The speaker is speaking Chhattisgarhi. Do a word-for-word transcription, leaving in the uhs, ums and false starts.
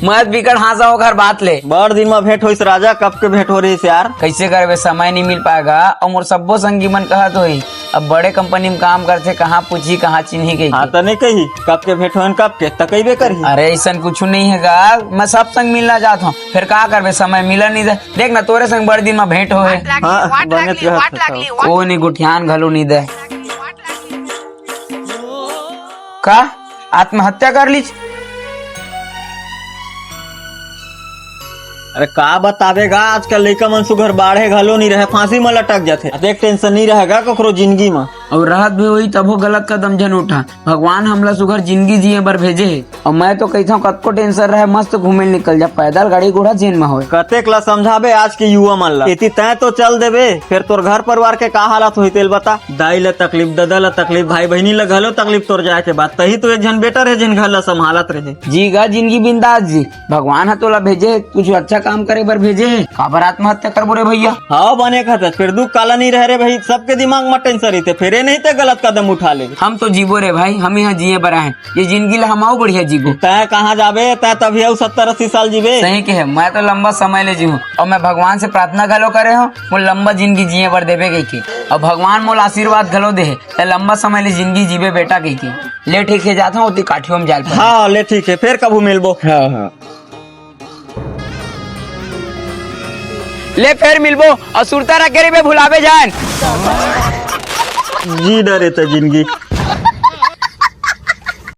मत बिकट हाँसा ओखर बात ले। बड़ दिन म भेंट होइस राजा, कब के भेंट हो रहिस यार। कइसे करबे, समय नइ मिल पाय गा। अउ मोर सब्बो संगी मन कहत होही, अब बड़े कंपनी म काम करथे, कहाँ पूछही, कहाँ चिन्ही कहिके। हाँ, त नइ कही, कब के भेंट होन, कब के, त कहिबे करही। अरे, अइसन कुछु नइ हे गा, मैं सब संग मिलना चाहत हँव, फेर का करबे, समय मिला नइ दे। देख ना, तोरे संग बड़ दिन म भेंट होहे। हाँ, बनेच रहत हस। ओ नइ, गोठियान घलो नइ दे। का आत्महत्या कर लीच? अरे का बताबे गा, आजकल लइका मन सुघर बाढ़े घलो नइ रहे, फांसी म लटक जाथे। अतेक टेंशन नइ रहे गा कखरो जिंदगी म। अउ रहत भी होही तभो गलत कदम झन उठा। भगवान हमला सुघर जिंदगी जिए बर भेजे हे। अउ मैं तो कहिथंव कतको टेंशन रहे, मस्त घूमे ल निकल जा, पैदल गाड़ी घोड़ा जेन म होय। कतेक ला समझाबे आज के युवा मन ला, एती तैं तो चल देबे, फेर तोर घर परिवार के का हालत होही तेल बता। दाई ला तकलीफ, ददा ला तकलीफ, भाई बहिनी ला घलो तकलीफ तोर जाए के बाद। तही तो एक झन बेटा रहे जेन घर ला संभालत रहे। जी गा जिंदगी बिंदास जी, भगवान ह तोला भेजे हे, कुछ अच्छा काम करे बर भेजे हे, काबर आत्महत्या करबो रे भैया? हाँ बने कहत, फेर दुख काला नइ रहे रे भाई, सबके दिमाग म टेंशन रहिथे, फेर ए नइ ते गलत कदम उठा ले। हम तो जीबो रे भाई, हम इहाँ जिए बर आए, ये जिंदगी ला हम अउ बढ़िया जीबो। तैं कहाँ जाबे, तैं तभी अउ सत्तर अस्सी साल जीबे। सही कहे, मैं तो लंबा समय ले जीहूँ, अउ मैं भगवान से प्रार्थना घलो करे हँव, मोला लंबा जिंदगी जिए बर देबे कहिके, अउ भगवान मोला आशीर्वाद घलो दे हे, तैं लंबा समय ले जिंदगी जीबे बेटा कहिके। ले ठीक हे, जात हँव, ओती काठियो म जाल पर। हाँ, ले ठीक हे, फेर कभू मिलबो। हाँ, हाँ। ले फेर मिलबो, अउ सुरता रखे रहिबे, भुलाबे झन। जी डरे त जिंदगी।